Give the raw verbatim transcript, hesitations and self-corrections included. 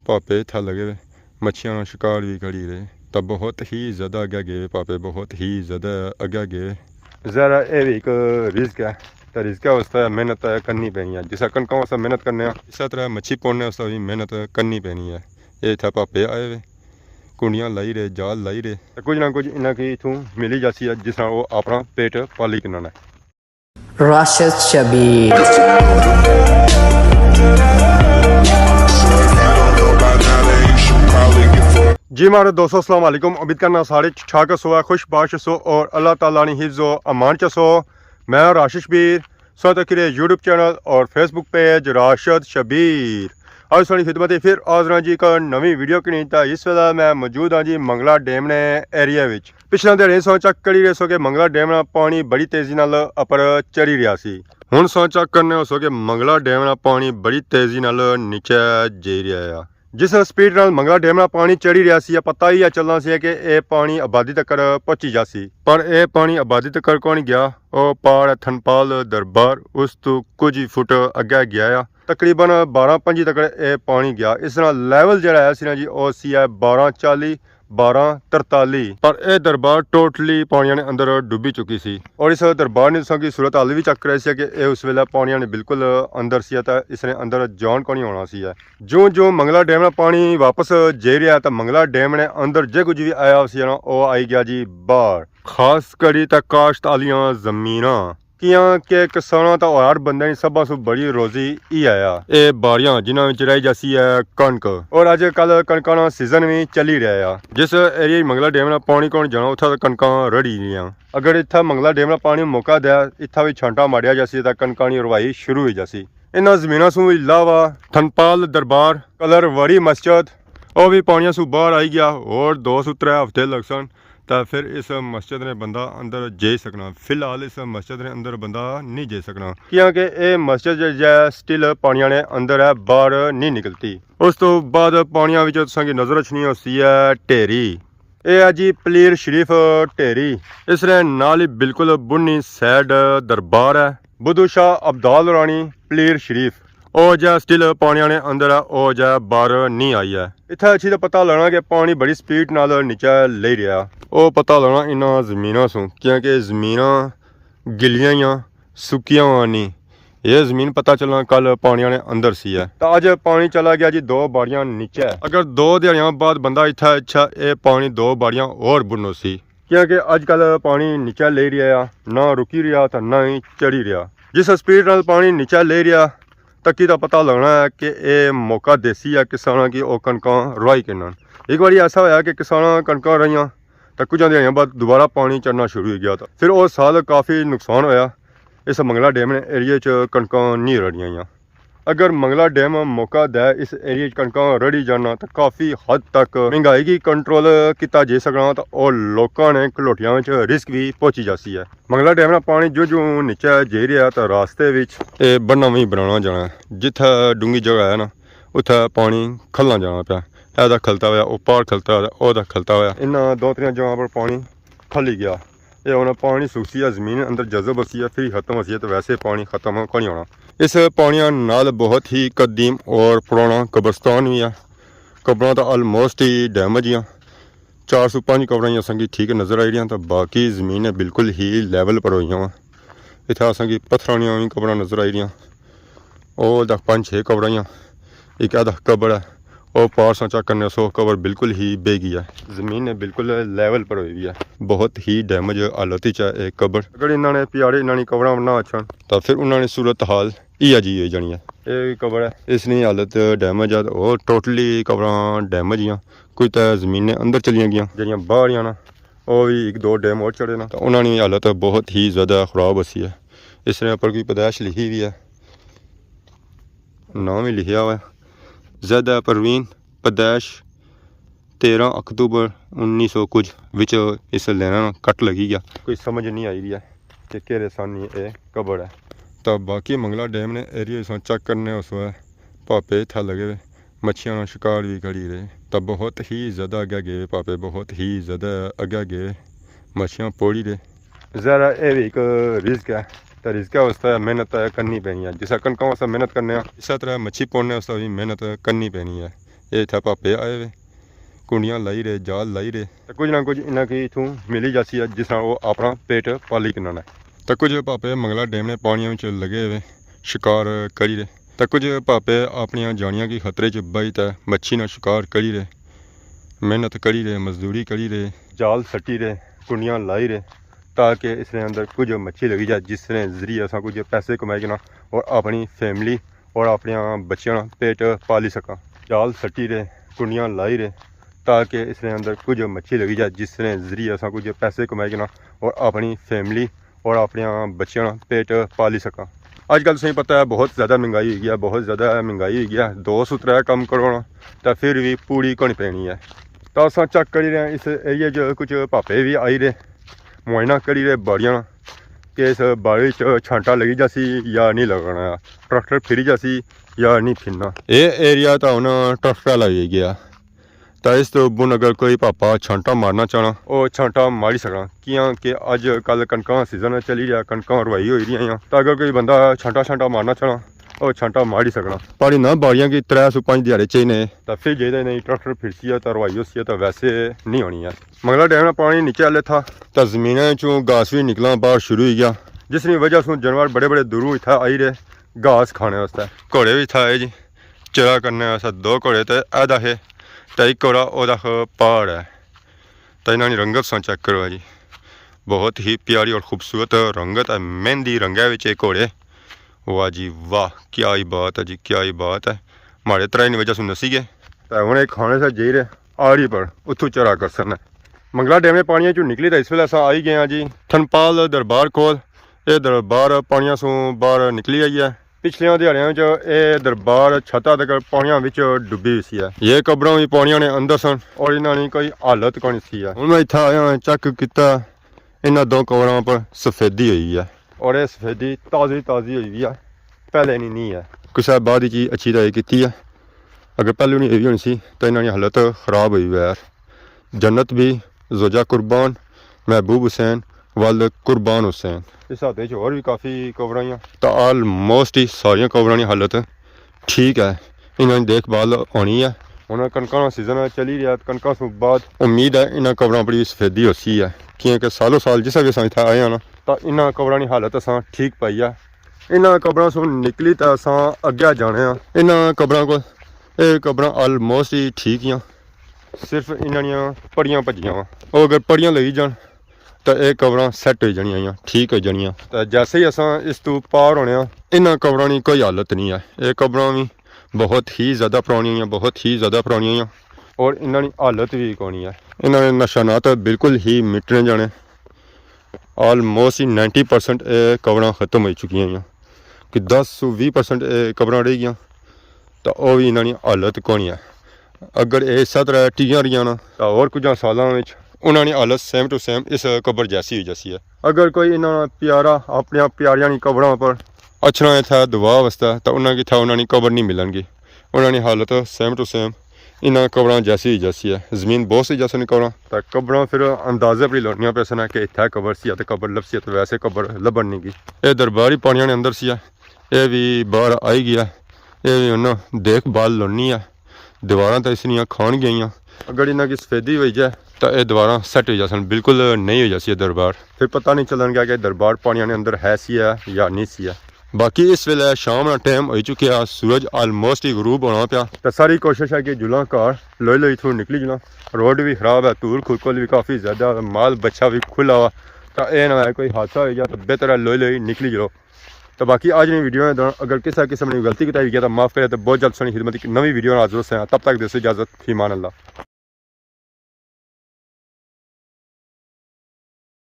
پاپے اتھا لگے ہوئے، مچھیاں نا شکار وی کری رہے۔ تاں بہت ہی زیادہ اگے گئے پاپے، بہت ہی زیادہ اگے گئے۔ ذرا اے وی ایک رزق ہے، تاں رزق واسطے محنت کرنی پینی ہے۔ جس طرح کنکاں واسطے محنت کرنے ہاں، اس طرح مچھی پوڑنے واسطے وی محنت کرنی پینی ہے۔ اے اتھا پاپے آئے ہوئے، کنڈیاں لائی رہے، جال لائی رہے۔ تاں کچھ نہ کچھ انہاں کی اتھوں ملی جاسی ہے، جس نال او اپنا پیٹ پالی کنن ہے۔ راشد شبیر۔ جی ماڑے دوستو، السلام علیکم۔ امید کرنا سارے ٹھیک ٹھاک ہسو، خوش باش ہسو اور اللہ تعالیٰ نی حفظ و امان چ ہسو۔ میں راشد شبیر، سو تک یوٹیوب چینل اور فیس بک پیج راشد شبیر۔ اج ساری خدمت پھر حاضر ہاں جی ایک نویں ویڈیو کنی۔ تاں اس ویلے میں موجود ہاں جی منگلا ڈیم نے ایریا وچ۔ پچھلے دن سو چیک کری رہے سو کہ منگلا ڈیم نا پانی بڑی تیزی نال اپر چڑھی رہیا سی۔ ہن سو چیک کرنے ہو سو کہ منگلا ڈیم نا پانی بڑی تیزی نال نیچے جائی رہیا ہے۔ جس سپیڈ نال منگلا ڈیم نا پانی چڑھی رہیا سی، پتہ ہی چلنا سی کہ اے پانی آبادی تک پہنچی جاسی، پر اے پانی آبادی تک کون گیا۔ او پہاڑ ہے تھنپال دربار، اس تو کچھ ہی فٹ اگے گیا ہے۔ تقریباً بارہ پنجی تک اے پانی گیا۔ اس طرح لیول جڑا ہے سی نا جی، او سی ہے بارہ چالی، بارہ ترتالی۔ پر اے دربار ٹوٹلی پانیاں نے اندر ڈوبی چکی سی۔ اور اس دربار نے تساں کی صورت حال وی چیک کرائی سی کہ اے اس ویلے پانیاں نے بالکل اندر سی تے اس نے اندر جان کونی ہونا سی ہے۔ جوں جوں منگلا ڈیم نا پانی واپس جائی رہیا تاں منگلا ڈیم نے اندر جے کچھ وی آیا سی نا، او آئی گیا جی باہر۔ خاص کری تاں کاشت آلیاں زمیناں، کیاں کہ کساناں تاں ہر بندے نی سبھاں سوں بڑی روزی ای آیا۔ اے باریاں جنہاں وچ رائی جاسی ہے کنک، اور اج کل کنکاں نا سیزن وی چلی رہیا ہے۔ جس ایریا وچ منگلا ڈیم نا پانی کون جانا، اتھا تاں کنکاں رڑی رہیاں۔ اگر اتھا منگلا ڈیم نا پانی موقع دے، اتھا وی چھانٹا ماریا جاسی تاں کنکاں نی روائی شروع ہوئی جاسی۔ انہاں زمیناں سوں علاوہ تھنپال دربار، کلر وڑی مسجد، او وی پانیاں سوں باہر آئی گیا، اور دو سوں ترے ہفتے لگسن۔ تاں پھر اس مسجد نے بندہ اندر جائی سکنا۔ فی الحال اس مسجد نے اندر بندہ نہیں جائی سکنا، کیونکہ اے مسجد جے سٹل پانیاں نے اندر ہے، باہر نہیں نکلتی۔ اس تو بعد پانیاں وچ تساں کی نظر اچھنی ہوسی ہے ڈھیری۔ اے ہے جی پلیر شریف ڈھیری۔ اس نے نال ہی بالکل بنی سائیڈ دربار ہے بدھو شاہ ابدال رانی پلیر شریف۔ او جا سٹل پانیاں نے اندر ہے، او جا باہر نہیں آئی ہے۔ اتھا اچھی تے پتہ لگنا کہ پانی بڑی سپیڈ نال نیچے لئی رہیا۔ او پتہ لگنا انہاں زمیناں سوں، کیونکہ زمیناں گلیاں یا سکیاں ہویاں نی۔ یہ زمین پتہ چلنا کل پانیاں نے اندر سی ہے۔ تاں اج پانی چلا گیا جی دو باڑیاں نیچے۔ اگر دو دیہاڑیاں بعد بندہ اتھا اچھا، اے پانی دو باڑیاں اور بنو سی۔ کیونکہ اج کل پانی نیچے لے رہیا ہے، نہ رکی رہیا تاں نہ ہی چڑھی رہیا۔ جس سپیڈ نال پانی نیچے لے رہیا، تکی دا پتہ لگنا ہے کہ اے موقع دیسی ہے کساناں کی او کنکاں روائی کنن۔ ایک واری ایسا ہویا کہ کساناں کنکاں رہیاں تاں کچھ دیہاڑیاں بعد دوبارہ پانی چڑھنا شروع ہوئی گیا تھا۔ پھر او سال کافی نقصان ہویا۔ اس منگلا ڈیم نے ایریے چ کنکاں نہیں رڑیاں ہویاں۔ اگر منگلا ڈیم موقع دے اس ایریے چ کنکاں رڑی جانا تاں کافی حد تک مہنگائی کی کنٹرول کیتا جائی سکنا تاں او لوکاں نے کلوٹیاں وچ رزق بھی پہنچی جاسی ہے۔ منگلا ڈیم نا پانی جو جو نیچے جائی رہیا تاں راستے وچ اے بننا وی بنانا جانا ہے۔ جتھے ڈونگی جگہ ہے نا، اتھے پانی کھلنا جانا پیا۔ اے دا کھلتا ہویا، او پار کھلتا ہویا، او دا کھلتا ہویا۔ انہاں دو تریاں جگہاں پر پانی کھلی گیا۔ اے ہن پانی سکسی ہے، زمین اندر جذب ہوسی ہے، پھر ہی ختم ہوسی ہے، تو ویسے پانی ختم کونی ہونا۔ اس پانیاں نال بہت ہی قدیم اور پرانا قبرستان وی ہے۔ قبراں تاں آلموسٹ ہی ڈیمیج ہیاں۔ چار سو پنج قبراں ہی اساں کی ٹھیک نظر آئی رہیاں، تاں باقی زمین ہے بالکل ہی لیول پر ہوئی ہواں۔ اتھا اساں کی پتھراں نیاں وی قبراں نظر آئی رہیاں۔ او دا پنج چھ قبراں ہیاں، ایک ادا قبر ہے، او پار سا چیک کرنے سو قبر بالکل ہی بہہ گئی ہے۔ زمین نے بالکل لیول پر ہوئی ہوئی ہے، بہت ہی ڈیمیج حالت وچ ہے ایک قبر۔ اگر انہاں نے پیارے انہاں نے قبراں نہ اچھن تاں پھر انہاں نے صورتحال ایہا جی ہوئی جانی ہے۔ اے قبر ہے، اس نی حالت ڈیمیج ہے، اور ٹوٹلی قبراں ڈیمیج ہیاں۔ کچھ تاں زمین نے اندر چلیاں گیاں، جیڑیاں باہر ہیاں نا، او وی ایک دو ڈیم اور چڑھے نا، تاں انہاں نی حالت بہت ہی زیادہ خراب ہوسی ہے۔ اس نے اپر کوئی پیدائش لکھی ہوئی ہے، نام وی لکھیا ہوا ہے، زیدہ پروین، پیدائش تیرہ اکتوبر انیس سو کچھ وچ۔ اس لینا نا کٹ لگی گیا، کوئی سمجھ نہیں آئی رہی ہے کہ کہڑے سن اے قبر ہے۔ تاں باقی منگلا ڈیم نے ایریے ساں چیک کرنے اس وقت پاپے اتھا لگے ہوئے، مچھیاں نا شکار وی کری رہے۔ تاں بہت ہی زیادہ اگے گئے پاپے، بہت ہی زیادہ اگے گئے۔ مچھیاں پوڑی رہے۔ ذرا اے وی ایک رزق ہے، تاں رزق واسطے محنت کرنی پینی ہے۔ جس طرح کنکاں واسطے محنت کرنے ہاں، اس طرح مچھی پوڑنے واسطے وی محنت کرنی پینی ہے۔ اے اتھا پاپے آئے وے، کنڈیاں لائی رہے، جال لائی رہے۔ تے کچھ نہ کچھ انہاں کی اتھوں ملی جاسی ہے، جس نال او اپنا پیٹ پالی کننا ہے۔ تے کچھ پاپے منگلا ڈیم نے پانیاں وچ لگے ہوئے شکار کری رہے۔ تے کچھ پاپے اپنیاں جانیاں کی خطرے چ بائی تے مچھی نا شکار کری رہے، محنت کری رہے، مزدوری کری رہے، جال سٹی رہے، کنڈیاں لائی رہے، تاکہ اس نے اندر کچھ مچھی لگی جائے، جس نے ذریعے اساں کچھ پیسے کمائی کنا اور اپنی فیملی اور اپنے بچیاں نا پیٹ پالی سکاں۔ جال سٹی رہے، کنڈیاں لائی رہے، تاکہ اس نے اندر کچھ مچھی لگی جائے، جس نے ذریعے اساں کچھ پیسے کمائی کنا اور اپنی فیملی اور اپنے بچیاں نا پیٹ پالی سکاں۔ اج کل تساں پتہ ہے، بہت زیادہ مہنگائی ہوئی گیا، بہت زیادہ مہنگائی ہوئی گیا۔ دو سو ترے کم کرو نا، تاں پھر بھی پوری کونی پینی ہے۔ تاں اساں چیک کری رہے ہیں، اس ایریا چ کچھ پاپے بھی آئی رہے، معائنہ کری رہے باڑیاں نا، کہ اس باڑی چ چھانٹا لگی جاسی یا نہیں لگنا، ٹریکٹر پھری جاسی یا نہیں پھرنا۔ اے ایریا تاں ہن ٹریکٹر والا ہوئی گیا۔ تاں اس تو بن اگر کوئی پاپا چھانٹا مارنا چاہنا، او چھانٹا ماری سکنا، کیاں کہ اج کل کنکاں سیزن چلی رہیا، کنکاں روائی ہوئی رہیاں ہیں۔ تاں اگر کوئی بندہ چھانٹا چھانٹا مارنا چاہنا، او چھانٹا ماری سکنا۔ پانی نہ باڑیاں کی ترے سو پنج دیہاڑے چاہیے، تاں پھر جیہدے نہیں ٹریکٹر پھرسی ہے تاں روائی ہوسی ہے، تاں ویسے نہیں ہونی ہے۔ منگلا ڈیم نا پانی نیچے آلے تھا، تاں زمیناں چوں گھاس بھی نکلنا باہر شروع ہوئی گیا، جس نی وجہ سوں جانور بڑے بڑے دوروں اتھا آئی رہے گھاس کھانے واسطے۔ گھوڑے بھی اتھا آئے جی، چرا کرنے واسطے دو گھوڑے تے ایدا ہے، تے ایک گھوڑا اودا پار ہے۔ تے انہاں نی رنگت ساں چیک کرو جی، بہت ہی پیاری اور خوبصورت رنگت ہے، مہندی رنگ ہے وچ اے گھوڑے۔ واہ جی واہ، کیا ہی بات ہے جی، کیا ہی بات ہے۔ ماڑے ترائے نی وجہ سوں نسی گئے۔ تے ہن اے کھانے سے جائی رہے آڑی پر، اتھوں چرا کرسن۔ منگلا ڈیم نے پانیاں چوں نکلی تے اس ویلے اساں آئی گئے ہاں جی تھنپال دربار کول۔ اے دربار پانیاں سوں باہر نکلی آئی ہے۔ پچھلیاں دیہاڑیاں وچ اے دربار چھتا تک پانیاں وچ ڈبی ہوئی سی ہے۔ یہ قبراں وی پانیاں نے اندر سن اور انہاں نی کوئی حالت کونی سی ہے۔ ہن میں اتھا آیا ہاں، چیک کیتا، انہاں دو قبراں پر سفیدی ہوئی ہے۔ اور اے سفیدی تازی تازی ہوئی ہوئی ہے، پہلے نی نی ہے۔ کسے بعد وچ اچھی طرح کیتی ہے، اگر پہلو نی ہوئی ہونی سی تاں انہاں نی حالت خراب ہوئی ہوئی ہے۔ جنت بھی زوجہ قربان، محبوب حسین، والد قربان حسین۔ اس حد وچ ہور وی کافی قبراں آئیاں۔ تاں آلموسٹ ہی ساریاں قبراں نی حالت ٹھیک ہے، انہاں نی دیکھ بھال ہونی ہے۔ ہن کنکاں نا سیزن چلی رہیا، کنکاں سوں بعد امید ہے انہاں قبراں پر وی سفیدی ہوسی ہے، کیونکہ سالوں سال جس ویلے اساں اتھا آئے ہاں نا، تاں انہاں قبراں نی حالت اساں ٹھیک پائی ہے۔ انہاں قبراں سوں نکلی تاں اساں اگے جانے ہاں۔ انہاں قبراں کول، اے قبراں آلموسٹ ہی ٹھیک ہیاں، صرف انہاں نیاں پڑیاں بھجیاں وا۔ او اگر پڑیاں لگی جان تاں اے قبراں سیٹ ہوئی جانیاں ہیاں، ٹھیک ہوئی جانیاں۔ تاں جیسے ہی اساں اس تو پار ہونے ہاں، انہاں قبراں نی کوئی حالت نہیں ہے۔ اے قبراں وی بہت ہی زیادہ پرانیاں ہیاں، بہت ہی زیادہ پرانیاں ہیاں، اور انہاں نی حالت وی کونی ہے۔ انہاں نے نشانات بالکل ہی مٹنے جانے۔ آلموسٹ ہی نائنٹی پرسینٹ اے قبراں ختم ہوئی چکیاں ہیاں۔ کہ دس سو ویہہ پرسینٹ اے قبراں رہ گیاں، تاں او وی انہاں نی حالت کونی ہے۔ اگر اے اسے طرح ٹیاں رہیاں نا، تاں ہور کچھ سالاں وچ انہاں نی حالت سیم ٹو سیم اس قبر جیسی ہوئی جاسی ہے۔ اگر کوئی انہاں پیارا اپنیاں پیاریاں نی قبراں پر اچھنا اتھا دعا واسطے، تاں انہاں کی اتھا انہاں نی قبر نہیں ملن گی۔ انہاں نی حالت سیم ٹو سیم انہاں قبراں جیسی ہی جیسی ہے۔ زمین بہت سی جیسے نے قبراں۔ تے قبراں پھر اندازے پر ہی لونیاں پیسن کہ اتھا قبر سی تے قبر لبسی تے ویسے قبر لبن نہیں گی۔ اے دربار ہی پانیاں نے اندر سی ہے۔ اے بھی باہر آئی گیا۔ اے بھی انہاں دیکھ بھال لونی ہے۔ دیواراں تے اس نیاں کھان گئیاں۔ اگر انہاں کی سفیدی ہوئی جائے تاں اے دیواراں سیٹ ہوئی جاسن، بالکل نئی ہوئی جاسی اے دربار۔ پھر پتہ نہیں چلن گیا کہ دربار پانیاں نے اندر ہے سی ہے یا نہیں سی ہے۔ باقی اس ویلے شام نا ٹائم ہوئی چکیا، سورج آلموسٹ ہی غروب ہونا پیا۔ تے ساری کوشش ہے کہ جلاں گھر لوئی لوئی تھوڑی نکلی جلاں۔ روڈ بھی خراب ہے، دھول کھلکل بھی کافی زیادہ، مال بچھا بھی کھلا ہوا۔ تے اے نہ ہوئے کوئی حادثہ ہوئی جا، تے بہتر ہے لوئی لوئی نکلی جلو۔ تے باقی اج نی ویڈیو نے دوران اگر کسے قسم نی غلطی کوتاہی ہوئی گیا تے معاف کرے، تے بہت جلد سنی خدمت اچ نوی ویڈیو نال حاضر ہوساں۔ تب تک دیسو اجازت، فی امان اللہ۔